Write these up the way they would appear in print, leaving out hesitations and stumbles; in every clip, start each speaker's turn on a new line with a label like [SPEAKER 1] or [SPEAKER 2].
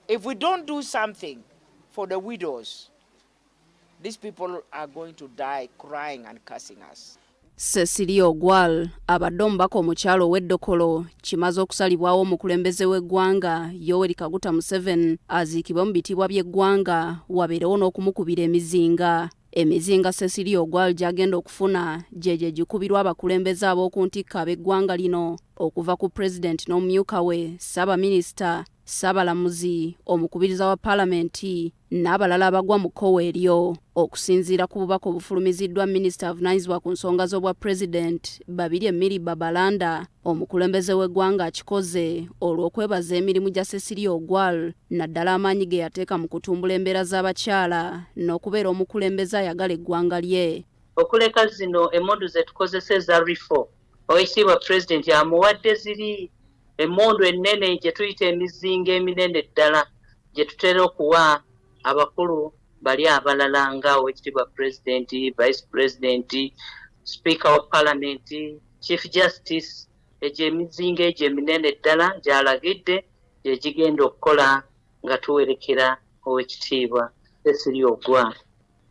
[SPEAKER 1] If we don't do something for the widows, these people are going to die crying and cursing us.
[SPEAKER 2] Cecilia Ogwal abadde omubaka omukyala ow'e Dokolo kimaze okusalibwawo omukulembeze w'eggwanga Yoweri Kaguta Museveni aziikibwe mu bitiibwa by'eggwanga wabeerewo n'okumukubira emizinga. Emizinga Cecilia Ogwal gy'agenda okufuna gyegyo egikubirwa abakulembeze ab'oku ntikko ab'eggwanga lino okuva ku pulezidenti n'omumyuka we, ssaabaminisita, ssaabalamuzi, omukubiriza wa palamenti n'abalala abagwa mu kkowe eryo. Okusinziira ku bubaka obufulumiziddwa minisita avunaanyizibwa ku nsonga z'obwa pulezidenti Babirye Milly Babalanda, omukulembeze w'eggwanga akikoze olw'okwebaza emirimu gya Cecilia Ogwal naddala amaanyi ge yateeka mu kutumbula embeera z'abakyala n'okubeera omukulembeze ayagala eggwanga lye.
[SPEAKER 3] Okuleka zino emmundu ze tukozesa eza rifle, Oweekitiibwa Pulezidenti amuwadde ziri emmundu ennene gye tuyita emizinga eminene ddala gye tutera okuwa abakulu bali abalala nga Oweekitiibwa Pulezidenti, Vice Pulezidenti, Sipiika wa Palamenti, Chief Justice, egyo emizinga egyo eminene ddala gy'alagidde gye gigenda okukola nga tuwerekera Oweekitiibwa Cecilia Ogwal.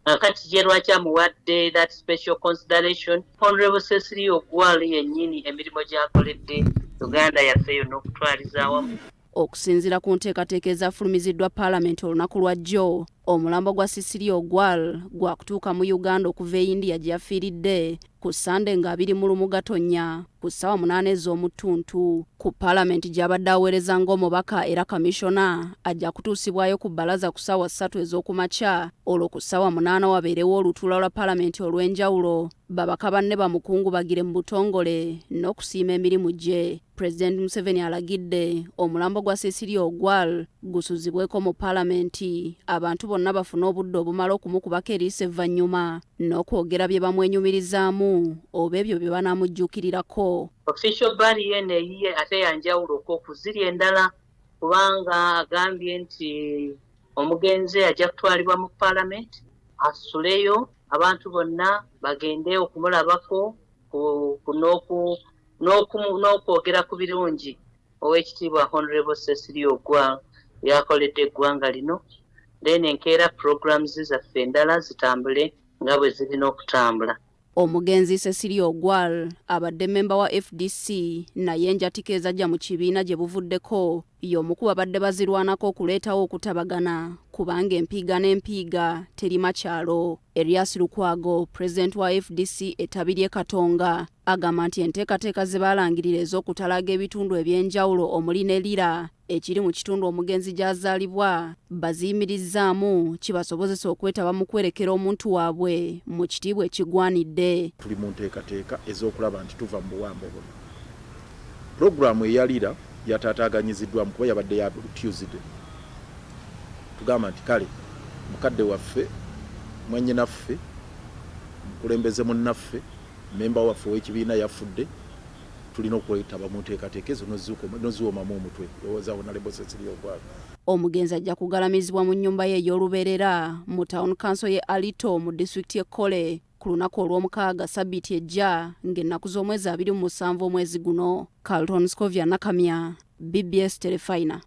[SPEAKER 3] Kakati ye lwaki amuwadde that special consideration? Honorable Cecilia Ogwal yennyini emirimu gy'akoledde Uganda yaffe yonna okutwaliza awamu.
[SPEAKER 2] Okusinziira ku nteekateeka ezafulumiziddwa Palamenti olunaku lwa jjo, omulambo gwa Cecilia Ogwal gwakutuuka mu Uganda okuva e India gye yafiiridde ku Ssande nga 21 Gatonnya ku ssaawa 8 ez'omuttuntu. Ku Palamenti gy'abadde aweereza ng'omubaka era kamishona ajja kutuusibwayo ku bbalaza ku ssaawa 3 ez'okumakya olwo ku ssaawa 8 wabeerewo olutuula lwa Palamenti olw'enjawulo babaka banne bamukungubagire mu butongole n'okusiima emirimu gye. Pulezidenti Museveni alagidde omulambo gwa Cecilia Ogwal gusuzibweko mu Palamenti abantu bonna bafune obudde obumala okumukubako eriiso evvannyuma n'okwogera bye bamwenyumirizaamu oba ebyo bye banaamujjuukirirako.
[SPEAKER 3] Official burial eno eyiye ate ya njawulo ko ku ziri endala kubanga agambye nti omugenzi ajja kutwalibwa mu Palamenti asuleyo abantu bonna bagende okumulabako n'okwogera ku birungi Oweekitiibwa Honorable Cecilia Ogwal yakoledde eggwanga lino, then enkeera programs zaffe endala zitambule nga bwe zirina okutambula.
[SPEAKER 2] Omugenzi Cecilia Ogwal abadde mmemba wa FDC naye enjatika ezajja mu kibiina gye buvuddeko y'omu ku babadde bazirwanako okuleetawo okutabagana kubanga empiiga n'empiiga terima kyalo. Erias Lukwago, pulezidenti wa FDC ettabi ly'e Katonga, agamba nti enteekateeka ze baalangirira ez'okutalaaga ebitundu eby'enjawulo omuli ne Lira ekiri mu kitundu omugenzi gy'azaalibwa baziyimirizzaamu kibasobozesa okwetaba mu kwerekera omuntu waabwe mu kitiibwa ekigwanidde.
[SPEAKER 4] Tuli mu nteekateeka ez'okulaba nti tuva mu buwambe buno. Pulogulaamu eya Lira yataataaganyiziddwamu kuba yabadde ya Tuesday. Tugamba nti kale mukadde waffe, mwannyinaffe, mukulembeze munnaffe, mmemba waffe ow'ekibiina yafudde, tulina okwetaba mu nteekateeka ezo n'oziwomamu omutwe, lowooza Honorable Cecilia Ogwal.
[SPEAKER 2] Omugenzi ajja kugalamizibwa mu nnyumba ye ey'olubeerera mu Town Council y'e Alito mu disitulikiti y'e Kole ku lunaku olw'omukaaga sabbiiti ejja ng'ennaku z'omwezi 27 omwezi guno. Carlton Scovia Nakamya, BBS Terefayina.